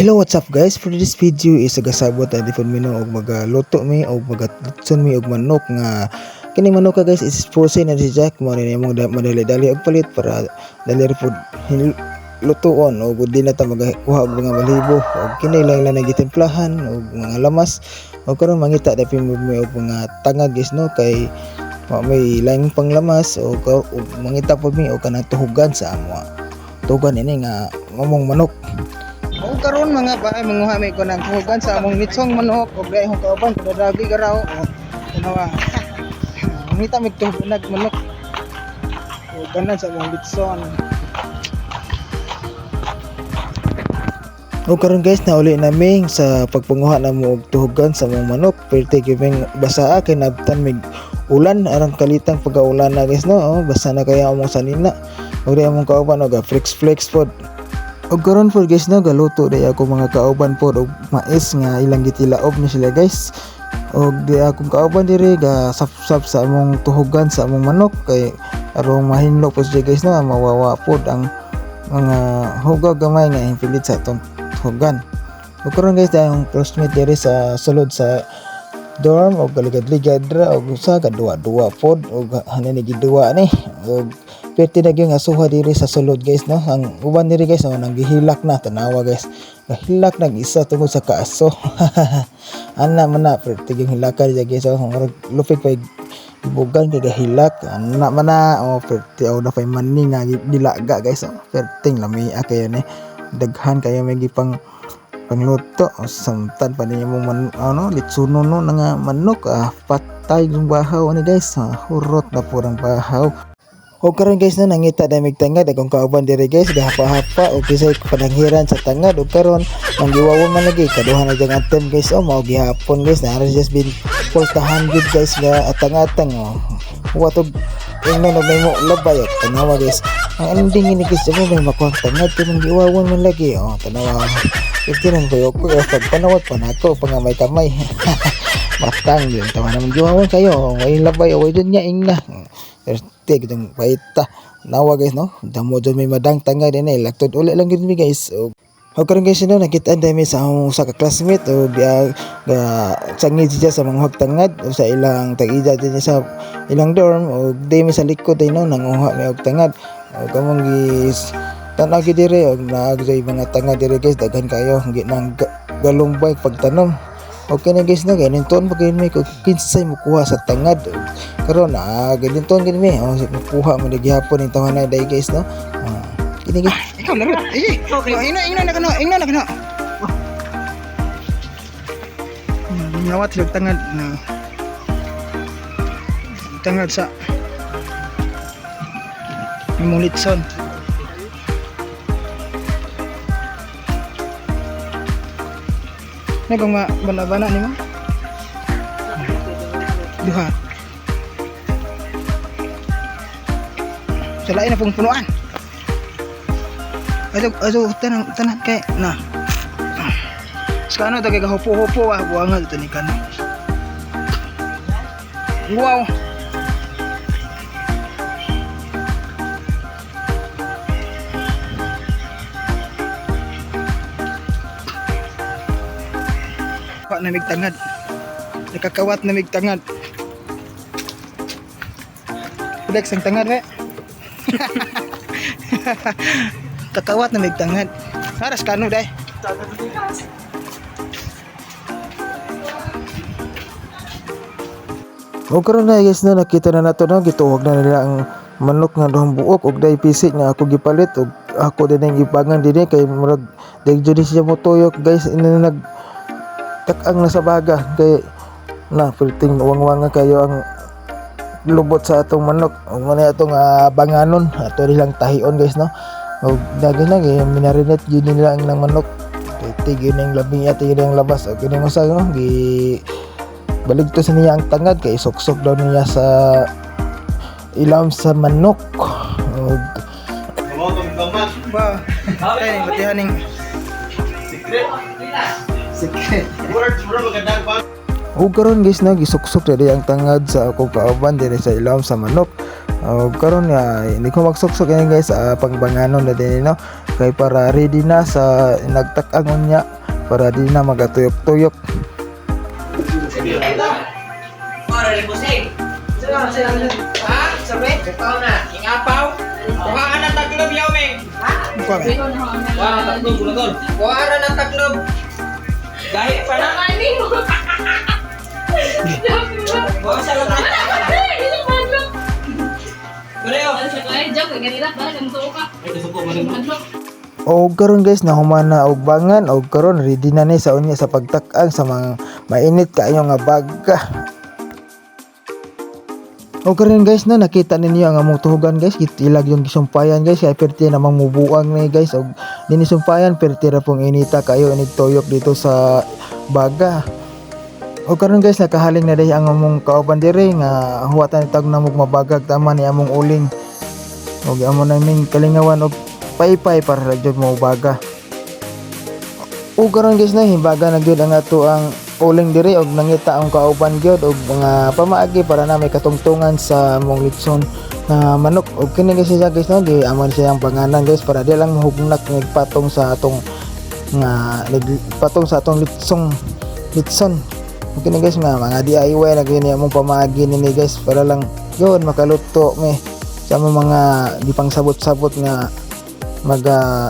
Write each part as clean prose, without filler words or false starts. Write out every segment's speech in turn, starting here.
Hello, what's up, guys? For this video is nagasabot ta di mi no og magaluto mi og magatson mi og manok nga kining manok ka, guys, is frozen na si Jack mo ni imong madali-dali og palit para dali ra pud lutuon og di na ta magakuha og mga balahibo og kini lang lang gitimplahan og mga lamas. Og karon mangita dapit mi og mga tangad, guys, no, kay wa may laing panglamas og mangita pod mi og kanang tuhugan sa amo, tuhugan ini nga among manok. O karon, mga bahay, manguha mi ko ng tuhugan sa among litsong manok og dahil akong kauban kadadagi garaw o tanawa. Mangita mig tuhugan manok. O ganan sa among litson. O karon, guys, nauli nami sa pagpanguha namo og tuhugan sa among manok. Perti gyud ming basaa kay nabtan mig ulan arang kalitang pagaulan na, guys, no. Oh, basa na kaya among sanina. Og di among kauban og flex flex pod. Og karon pod, guys, no, galuto day ako mga kauban pod og mais nga ilang gitilaob ni sila, guys. Og di akong kauban diri ga sap-sap sa among tuhugan sa among manok kay arong mahinlo pod siya, guys, no, mawawa pod ang mga hugag gamay nga himpilit sa atong tuhugan. Ug karon, guys, dahil akong classmate diri sa sulod sa dorm og galigad-ligad ra og usa ka duwa-duwa pod og hanin ni giduwa ni og perti na gyud nga suha diri sa sulod, guys, no. Ang uban diri, guys, oh, nang gihilak na. Tanawa, guys, gahilak nag isa tungod sa kaaso. Ana man na, perti gyud hilakan diya, guys, oh. Murag lupig pa ibugan kay gahilak. Ana man na, oh, perti oh, na pay mani nga dilaga, guys, oh. Perting lami kayo ni, daghan kayo may gipang pangluto. O, samtan pa niya mong man, ano, litsuno no na nga manok, ah, patay yung bahaw ani, guys, ah, hurot na purang bahaw. O karon, guys, na nangita na mig tangad akong kauban diri, guys, gahapa-hapa og kisay pananghiran sa tangad. Og karon manggiwawan man lagi kaduha na diyang attempt, guys, oh. Mao gihapon, guys, na just been pultahan gud, guys, nga atang-atang, oh. Watog ingnon og may mo labay, oh. Tanawa, guys, ang ending ini, guys, mo may makuha tangad kay manggiwawan man lagi, oh. Tanawa, iti nang kayo ko pag panawat pa nako pa nga may kamay matang yun. Tawa naman giwawan kayo, way labay, way dun niya ingna. Perte gitong paita. Nawa, guys, no, damo dyan may madang tangay din eh. Laktod uli lang gid mi, guys. Og karon, guys, no, nakita dami sa among usa ka classmate og ga sangid siya sa mga tangad o sa ilang tag-ija din sa ilang dorm. Og di mi sa likod ay no nanguha mi og tangad og among gis tan-aw gyud diri og naa gyud mga tangad diri, guys, daghan kayo nang galumbay pagtanom. Okay na, guys, no, ganinton pa gyud mi kung kinsay mokuha sa tangad. Karon ah, ganinton gyud mi, oh, mokuha man gihapon ning tawanay dai, guys, no. Ah, kini, guys. Ikaw laro. Eh, okay. Ingno ingno na kano, ingno na kano. Nawat sila tangad na. Tangad sa imong litson. Na kung bana-bana nimo? Duha. Sa lain na pong punuan. Ato ato tanang tanan kay na. Sa ano tagay hupo-hupo ah, buangal to ni kano. Wow. Pa na migtangad. Nakakawat na migtangad. Flex ang tangad we. Kakawat na migtangad. Aras kano day. O karon na, guys, no, nakita na nato no, gituwag na nila ang manok nga duhang buok og day pisik nga ako gipalit og ako din ang gipangan dinhi kay murag day jud siya motuyok, guys, ina nag tak-ang na sa baga kay na perting wangwanga kayo ang lubot sa atong manok. Ug man atong banganon ato nilang tahion, guys, no. Og daghan na kay minarinate gyud nila ang nang manok kay tig yun ang labi at yun ang labas. Og kini mo sa no gi baligto sa niya ang tangad kay suksok daw niya sa ilam sa manok. Og Ba. Ay, batihan ning Secret. Ug karon, guys, na gisuksok diri ang tangad sa akong kauban diri sa ilawom sa manok. Og karon nga hindi ko magsuksok ini, guys, pangbanganon na din, no, kay para ready na sa nagtak-ang unya para di na magatuyok-tuyok. Ora libusing. Ha? Sabi? Ikaw na. Ingapaw. Kuha ka ng taglob, yaw, meng. Kuha ba? Kuha ka ng taglob, gulagol. Kuha ka ng taglob. Gahi pa na. Kuha sa lang. Kureo. Og karon, guys, nahuman na og bangan og karon ready na ni sa unya sa pagtak-ang sa mga mainit kaayo nga baga. O karon, guys, na nakita ninyo ang among tuhugan, guys, ilag yung gisumpayan, guys, kay perti namang mubuang ni, guys, og dinhi sumpayan perti ra pong inita kayo inig tuyok dito sa baga. O karon, guys, nakahaling na dahil ang among kauban diri nga huwatan tag namog mabagag tama ni among uling. Og amo naming kalingawan og paypay para ra jud mo baga. O karon, guys, na himbaga na gyud ang ato ang uling diri og nangita ang kauban gyud og mga pamaagi para na may katungtungan sa among litson na manok. Og kini, guys, siya, guys, no, gi amo ni siyang panganan, guys, para di lang mahugnak nagpatong sa atong nga nagpatong sa atong litson. Og kini, guys, nga mga DIY na gyud ni among pamaagi nini, guys, para lang yun makaluto mi sa among mga gipang sabot-sabot nga maga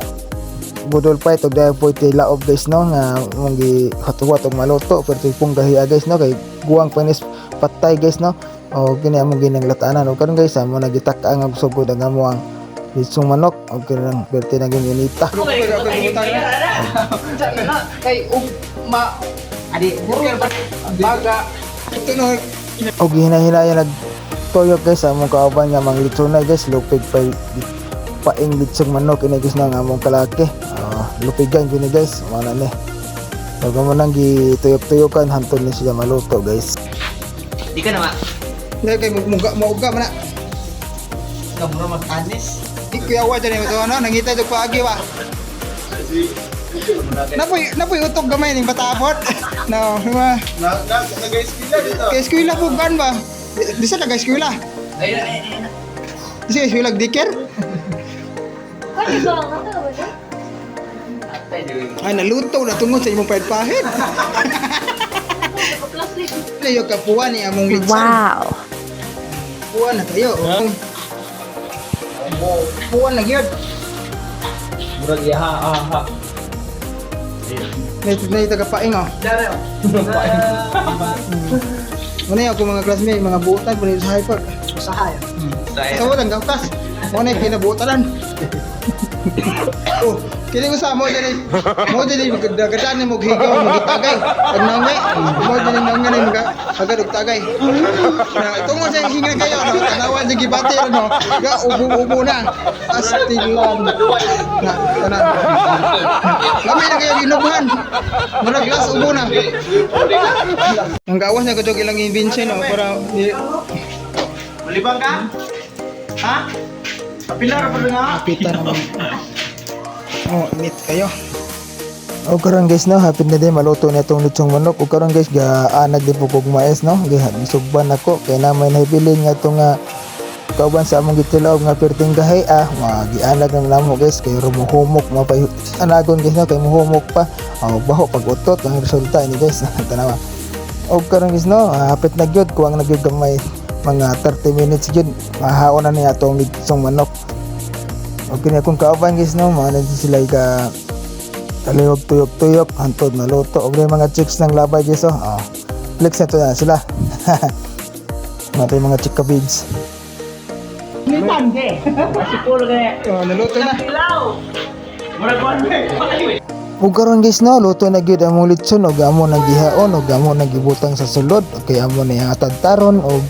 budol fight og dahil po laob, guys, no, nga mong gi hatuwat og maluto pero pong gahiya, guys, no, kay guwang panis patay, guys, no. O kini among ginang latanan. Og karon, guys, amo nagitak-ang og sugod ang amo ang litsong manok og kanang perti naging inita. Kay ug ma Adi, baga. Ito no. Og hinahinaya nag tuyok, guys, among kauban nga mang litsonay, guys, lupig pa paing litsong manok ini, guys, na ang among kalaki. Ah, lupigan gyud ni, guys, mao na ni. Og amo nang gituyok-tuyokan hantod ni siya maluto, guys. Di ka na ma. Dahil kay muga mauga man na. Kamura mag-anis. Di kuya wa dyan ito ano, nangita ito paagi ba. Napoy utok gamay ning batapot. No, ma. Na na nag-eskwela dito. Kay eskwela po gan ba? Di sa nag-eskwela. Ayun, ayun, ayun. Di sa eskwela diker. Ay, naluto na tungod sa imong pahid-pahid. Layo ka puwan ni among litson. Wow. Puwan na kayo. Puwan na gyud. Murag yaha, aha, ha. Nay nay taga paing oh. Dara. Muna ako mga classmate, mga buotan po sa hyper. Usahay. Sa ang gawkas. Muna yung kinabuotanan. Oh, kini ko sa mo dili. Mo dili gadaan ni mo higaw mo gitagay. Pag naungi, mo dili naungi ni mga agad og tagay. Na tungod sa hinga kayo no, tanawan sa gibati no. Ga ubo-ubo na. Astilan. Na tanan. Lami na kayo ginubuhan. Murag glass ubo na. Ang gawas na ko ilang invention no para Malibang ka? Ha? Kapilar pa nga. Kapitan naman. Oh, init kayo. O karon, guys, no, hapit na din maluto na itong litsong manok. O karon, guys, gaanag din po kog mais, no. Gisugban ako kay na may nahibilin nga itong nga kauban sa among gitilaw nga perting gahay, ah, magianag na namo, guys, kay rumuhumok mapay anagon, guys, no, kay muhumok pa. Oh, baho pag utot ang resulta ini, guys. Tanawa. O karon, guys, no, hapit na gyud, kuwang na gyud gamay, mga 30 minutes gyud mahaon na niya atong litsong manok. O kini akong kauban, guys, no, mga na sila ka talihog tuyok-tuyok hantod maluto. Og mga chicks ng labay, guys, oh. Oh. Flex na to na sila. Mga mga chika beads. Oh, naluto na. Ug karon, guys, no, luto na gyud among litson ug amo nang gihaon ug amo nang gibutang sa sulod. Okay, amo na yang atadtaron og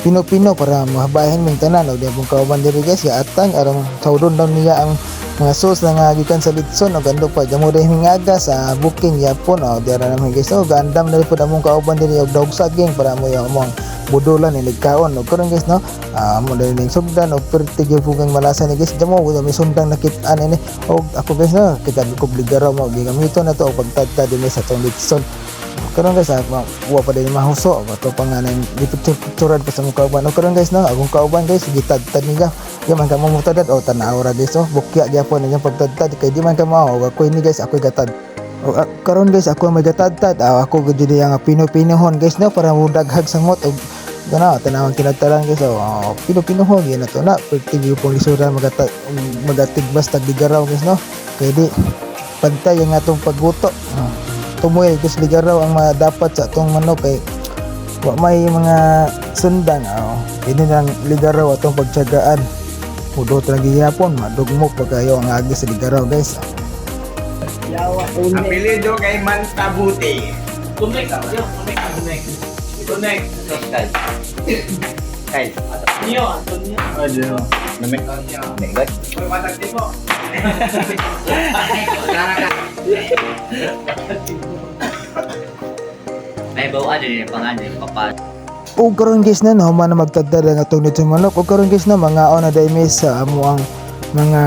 pino-pino para mahabahin ming tanan. Og di among kauban diri, guys, gaatang aron sawdon daw niya ang mga sauce na nga gikan sa litson ug ando pa jamo dahil mingaga sa booking yapon. O dira naman, guys, so gandam na rin pud among kauban diri og dog saging para mo yung among budulan ni nagkaon. Og karon, guys, no, amo dahil ning sugdan og perti gyud pug ang malasa ni, guys. Jamo may sundang nakit-an ini. Og ako, guys, no, kita ko bligaro mo gigamito na to og pagtadta dinhi sa atong litson. Karon guys, wa pa din mahuso ato pa nga nang gipicture-picturean pa sa mong kauban. O karon guys no, akong kauban guys gitadtad niya. Di man ka mo mutadad o tan-aw ra guys oh. Bukya gyapon niyang pagtadtad kay di man ka mao. Akoy ni guys, ako'y gatad. O, karon guys, ako ang may gatadtad. Ako gud jud ang pino-pinohon guys no, para mo daghag samot og kana tanawang kinadtaran guys. Oh, pino-pinohon gyud na to na. Perti gyud pong lisura magatag magatigbas tag ligaraw guys no. Kay di pantay ang atong pagguto. Oh, tumoy guys, ligaraw ang madapat sa atong manok kay wa may mga sundang. Oh, ini lang ligaraw atong pagtiyagaan. Pudot lang gihapon, madugmok pa kayo ang agi sa ligaraw guys. Apelido kay Mantabuti. Connect. Connect. Connect. Connect. Kyle. Kyle. Antonio, Antonio. Ano? Namek. Namek. Matagti mo. May bawa din yung pangalan, papa. O karon guys na nahuman na magtadtad ang atong nito manok. O karon guys na mga na daymi sa amo ang mga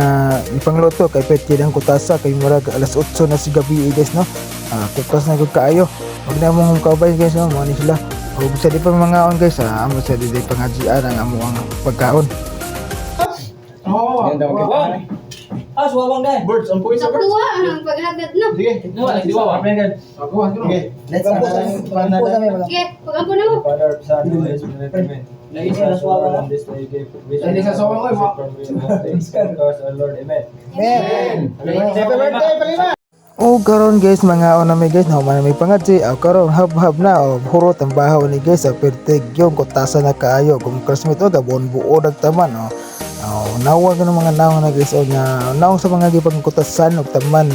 ipangluto kay pwede ang kutasa kay murag alas 8 na si gabi guys no. Kutas na gud kaayo. Wag na mong kaubay guys no, mo ni sila. O sa di pa mga on guys, amo sa di pangajian ang amo ang pagkaon. Ah, suwawang dahil. Birds, ang puwi sa birds. Nakuha ang paghagad no. Sige. No, wala, di wawa. Sige. Let's go. Sige, pag-ampo na mo. Lagi sila suwawang. Hindi sa sawang ko. Amen. Happy birthday, Palima. O karon guys, mga na may guys, nahuman na may pangadji. O karon hab-hab na o hurot ang bahaw ni guys, o pertig yung kutasa na kaayo. Kung classmate o gabon buo nagtaman o. O nawag ng mga naong na guys o nga naong sa mga gipangkutasan og taman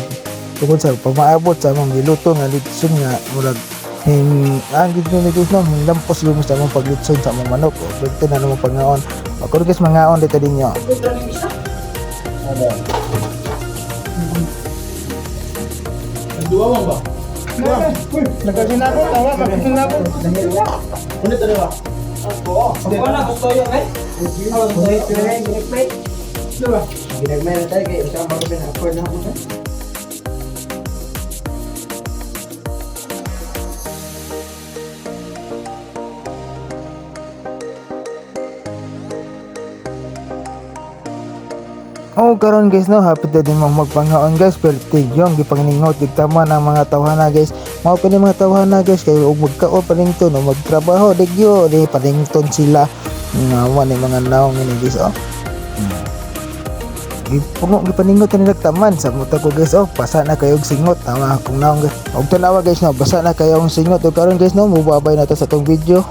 tungod sa pamaabot sa among giluto nga litson nga murag hin ang gid ni guys no, lampos yung sa among paglitson sa among manok. O pertig na namong pangaon. O karon guys, mangaon dito ninyo. Nagkasinabot, tawa, nagkasinabot. Kunit ano ba? Ako na, gusto yun eh. Ginagmay na tayo kay isang bago pinapor na ako. Oh, karon guys no, happy na din mong magpangaon guys, pero yung gipangingot yung tama ng mga tawhana guys. Mao pa ni mga tawhana guys kay og magkaon panington o magtrabaho digyo di panington sila. Nga wa ni mga naong ini guys oh. Gipuno gipaningot ni nagtaman sa muta ko guys oh, pasa na kayo og singot tama akong naong guys. Og tanawa guys no, basa na kayo ang singot. Og karon guys no, mubabay na ta sa tong video.